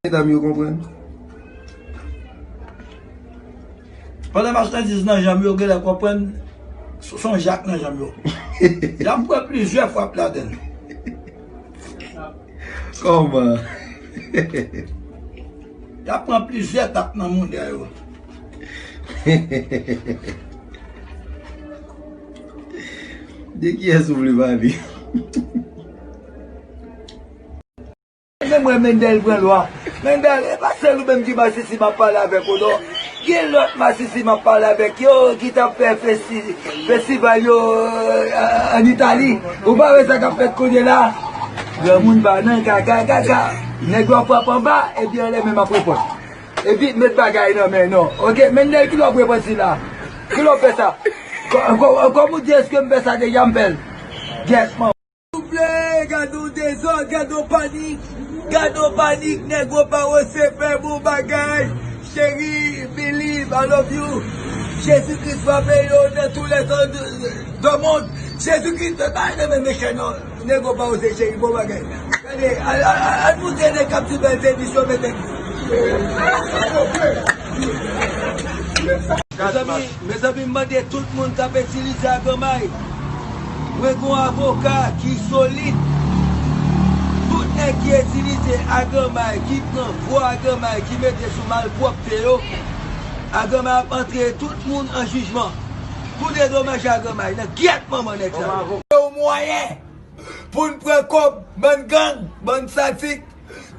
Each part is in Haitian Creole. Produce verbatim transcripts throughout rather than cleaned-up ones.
Medam yo konprann. Pandan machandiz nan janm yo, genlè konprann, s- s on jak nan janm yo. Y ap pran plizyè frap ladan l. Kòman? Y ap pran plizyè tap nan mouda yo. De kiyès ou vle pale? Men mwen, Mendel pran lwa. Mendel, e pa sèl ou menm ki masisi m ap pale avèk ou non. Gen lòt masisi m ap pale avèk yo ki t ap fè festi- festival yo, euh, ann Itali. Ou pa wè sa k ap fèt kounye la? Granmoun pa nan kaka kaka. Nèg yo ap frape anba, epi anlè menm ap reponn. Epi met bagay nan men non. Oke, Mendel, ki lè w ap reponn sila? Ki lè w ap fè sa? Kò- kò- Kòm ou di, èske m fè sa deja, m fè l? Gyèt man. Souple, gade yon dezòd, gade yon panik. Gade yon panik, nèg yo pa wè se fè bon bagay. Cheri, believe, I love you. Jezi Kris frape yo nan tou lè zòn de mond. Jezi Kris te bay nan men mechan non. Nèg yo pa wè se cheri, bon bagay. Gade, al- al- al- al moute nèg k ap di bèl tenis yo mete. Mezanmi, mezanmi, m mande tout moun k ap itilize agranmay. Mwen gon avoka ki solid. Tout nèg ki itilize agranmay, ki pran gwo agranmay, ki mete sou malpwòpte yo, agranmay ap antre tout moun an jijman. Pou dedomaje agranmay nan gyèt manman nèg sa yo. Yo mwayen pou n pran kòb, bann gang, bann sadik.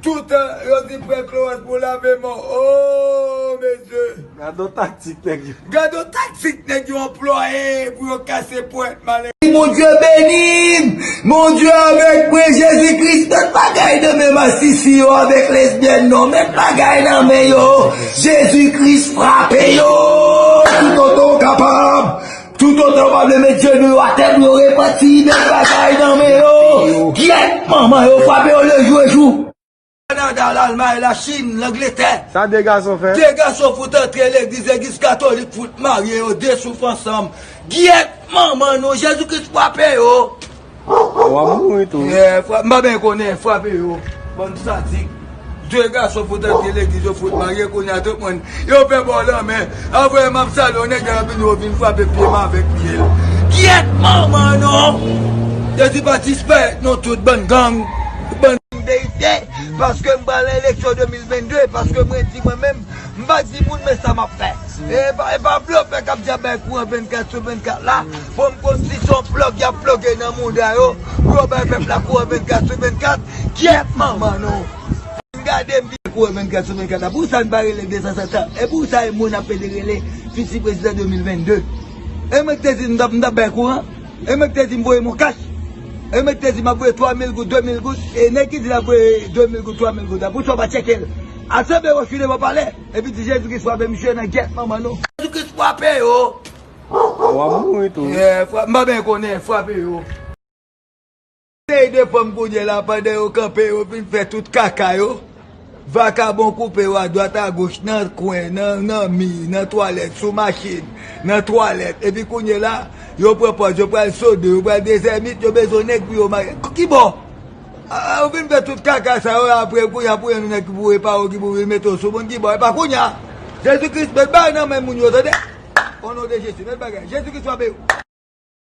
Toutan yo di pran klowòs pou lave men w. Oh mesye. Gade yon taktik nèg yo. Gade yon taktik nèg yo anplwaye pou yo kase pwèt malè. Bondye beni m. Bondye avèk mwen, Jezi Kris. Met bagay nan men masisi yo avèk lesbyèn non. Met bagay nan men yo. Jezi Kris frape yo. Toutotan w kapab. Toutotan w pa vle met jenou yo atè pou yo repanti, met bagay nan men yo. Gyèt manman yo, frape yo lejou e jou. Kanada, Lalmay, Lachin, Langletè. Sa de gason fè? De gason fout antre legliz, legliz katolik fout marye yo, de souf ansanm. Gyèt manman nou, Jezi Kris frape yo. W ap mouri tou. Yeah, fra- m pa byen konnen, frape yo. Bann sadik. De gason fout antre legliz, yo fout marye, kounye a tout moun. Yo fè bò lanmè. Apre m ap salye yon nèg, epi nou vin frape pye m avèk pye l. Gyèt manman non. Jezi pa disparèt non tout bann gang. Bann verite. Paske m pral eleksyon de mil vennde, paske mwen di mwen menm, m pa di moun men sa m ap fè. E pa, e pa blofè k ap di ap bay kouran vennkat sou vennkat la. Bon, m konn si se yon plòg y ap ploge nan mouda yo pou yo bay pèp la kouran vennkat sou vennkat. Gyèt manman nou. M gade m vin kouran vennkat sou vennkat la. Pou sa n pa rele de san sèt an? E pou sa e moun ap pede rele fiti prezidan de mil vennde? E mwen ki te di m t ap, m t ap bay kouran? E mwen ki te di m voye m yon kach? E mwen ki te di m ap voye twa mil goud, de mil goud? E nèg ki di l ap voye de mil goud, twa mil goud la, poukisa w pa tcheke l? Al sanble wòch wi devan palè. Epi di Jezi Kris frape misye nan gyèt manman nou. Jezi Kris frape yo. W ap mouri tou. Yeah, fra- m pa byen konnen, frape yo. Seri de fanm kounye la, pandan yo kanpe, yo vin fè tout kaka yo. Vakabon koupe yo adwat agoch, nan kwen, nan, nan mi, nan twalèt, sou machin, nan twalèt. Epi kounye la, yo pran pòz, yo pral sode, yo pral dezèmit, yo bezwen nèg pou yo mare. K- Kibò? A, a, ou vin fè tout kaka sa yo, apre kounye a pou yon nèg ki pou repare w, ki pou vin mete w sou moun, kibò? E pa kounye a. Jezi Kris met bagay nan men moun yo, tande? O non de Jezi, met bagay. Jezi Kris frape yo.